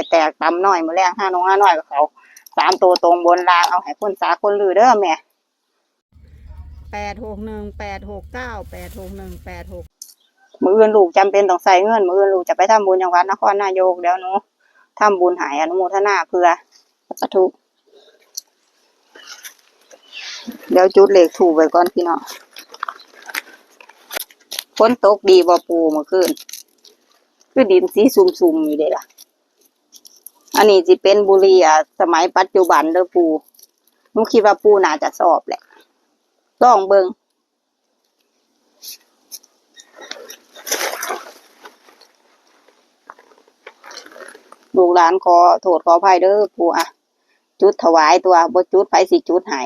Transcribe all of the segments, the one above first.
ແຕກຕຳນ້ອຍ ມື້ແລງຫານ້ອງຫານ້ອຍກໍເຂົ້າສາມໂຕຕົງບົນລ່າງ ເອົາໃຫ້ຄົນສາຄົນລືເດີແມ່. ແປດຫົກໜຶ່ງ ແປດຫົກເກົ້າ ແປດຫົກໜຶ່ງ ແປດຫົກ ມື້ອື່ນລູກຈຳເປັນຕ້ອງໃຊ້ເງິນ ມື້ອື່ນລູກຈະໄປທຳບຸນຈັງຫວັດນະຄອນນາຍົກ ດຽວໜູທຳບຸນໃຫ້ ອະນຸໂມທະນາເພື່ອ ສາທຸ. ດຽວຈຸດເລກທູບໄວ້ກ່ອນພີ່ນ້ອງ. ຝົນຕົກດີບໍ່ປູ່ມື້ຄືນ? ຄືດິນສີຊຸ່ມໆຢູ່ເດ້ລະ. ອັນນີ້ຊິເປັນບຸຫຼີ່ ອາ ສະໄໝປັດຈຸບັນເດີປູ່. ໜູຄິດວ່າປູ່ໜ້າຈະຊອບແຫຼະ. ລອງເບິ່ງ. ລູກຫຼານຂໍໂທດຂໍອະໄພເດີປູ່. ອະ ຈຸດຖວາຍຕົວະ ບໍ່ຈຸດໃຜຊິຈຸດໃຫ້?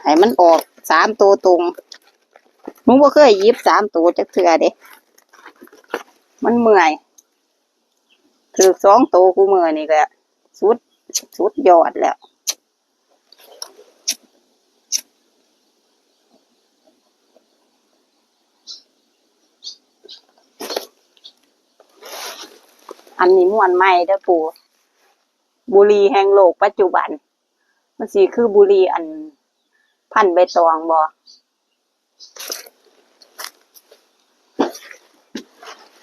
ໃຫ້ມັນອອກສາມໂຕຕົງ. ໜູບໍ່ເຄີຍຫຍິບສາມໂຕຈັກເທື່ອເດ້. ມັນເມື່ອຍ. ຖືກສອງໂຕຄູ່ມື້ນີ້ກະສຸດ ສຸດຍອດແລ້ວ. ອັນນີ້ມ່ວນໃໝ່ເດີປູ່. ບຸຫຼີ່ແຫ່ງໂລກປັດຈຸບັນ ມັນຊິຄືບຸຫຼີ່ອັນພັນໃບຕອງບໍ່?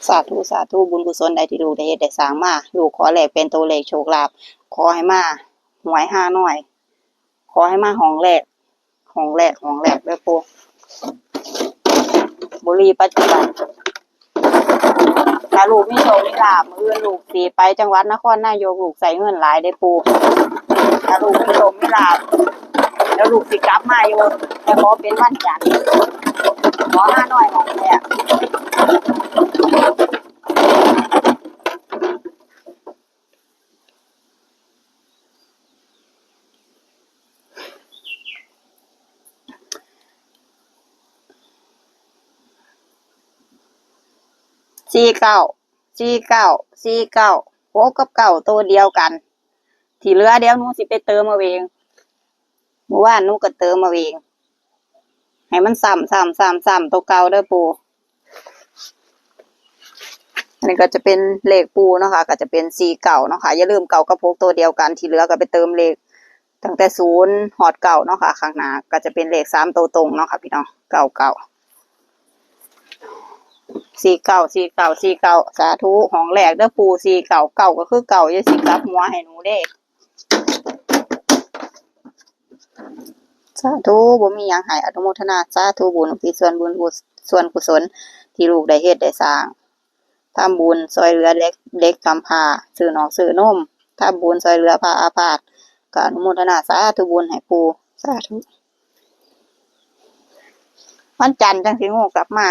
ສາທຸ ສາທຸ ບຸນກຸສົນໃດທີ່ລູກໄດ້ເຮັດໄດ້ສ້າງມາ ລູກຂໍແລກເປັນໂຕເລກໂຊກລາບ ຂໍໃຫ້ມາຫວຍຮານ້ອຍ ຂໍໃຫ້ມາຫ້ອງແລກ ຫ້ອງແລກ ຫ້ອງແລກເດີປູ່. ບຸລີປັດຈຸບັນ ຖ້າລູກມີໂຊກມີລາບ ມື້ອື່ນລູກຊິໄປຈັງຫວັດນະຄອນນາຍົກ ລູກໃຊ້ເງິນຫຼາຍເດ້ປູ່. ຖ້າລູກມີໂຊກມີລາບ ແລ້ວລູກຊິກັບມາຢູ່ ແຕ່ຂໍເປັນວັນຈັນ ຂໍຮານ້ອຍຫ້ອງແລກ. ສີ່ເກົ້າ ສີ່ເກົ້າ ສີ່ເກົ້າ ຫົກກັບເກົ້າໂຕດຽວກັນ ທີ່ເຫຼືອດຽວໜູຊິໄປເຕີມເອົາເອງ. ມື້ວານໜູກໍເຕີມເອົາເອງ ໃຫ້ມັນຊ້ຳ ຊ້ຳ ຊ້ຳ ຊ້ຳໂຕເກົ່າເດີປູ່. ອັນນີ້ກໍຈະເປັນເລກປູ່ເນາະຄະ ກໍຈະເປັນສີ່ເກົ້າເນາະຄະ. ຢ່າລືມເກົ້າກັບຫົກໂຕດຽວກັນ ທີ່ເຫຼືອກໍໄປເຕີມເລກຕັ້ງແຕ່ສູນຮອດເກົ້າເນາະຄະ. ຂ້າງໜ້າກໍຈະເປັນເລກສາມໂຕຕົງເນາະຄະພີ່ນ້ອງ ເກົ້າເກົ້າ ສີ່ເກົ້າ ສີ່ເກົ້າ ສີ່ເກົ້າ ສາທຸ. ຫ້ອງແລກເດີປູ່ ສີ່ເກົ້າ ເກົ້າກໍຄືເກົ້າ ຢ່າຊິກັບຫົວໃຫ້ໜູເດ້. ສາທຸ ບໍ່ມີຫຍັງໃຫ້ ອະນຸໂມທະນາ ສາທຸບຸນ ອຸທິດສ່ວນບຸນ ສ່ວນກຸສົນທີ່ລູກໄດ້ເຮັດໄດ້ສ້າງ ທຳບຸນຊ່ອຍເຫຼືອເດັກ ເດັກກຳພ້າ ຊື້ນອກຊື້ນົມ ທຳບຸນຊ່ອຍເຫຼືອພະອາພາດ ກໍອະນຸໂມທະນາ ສາທຸບຸນໃຫ້ປູ່ ສາທຸ. ວັນຈັນຈັ່ງຊິໂງກັບມາ.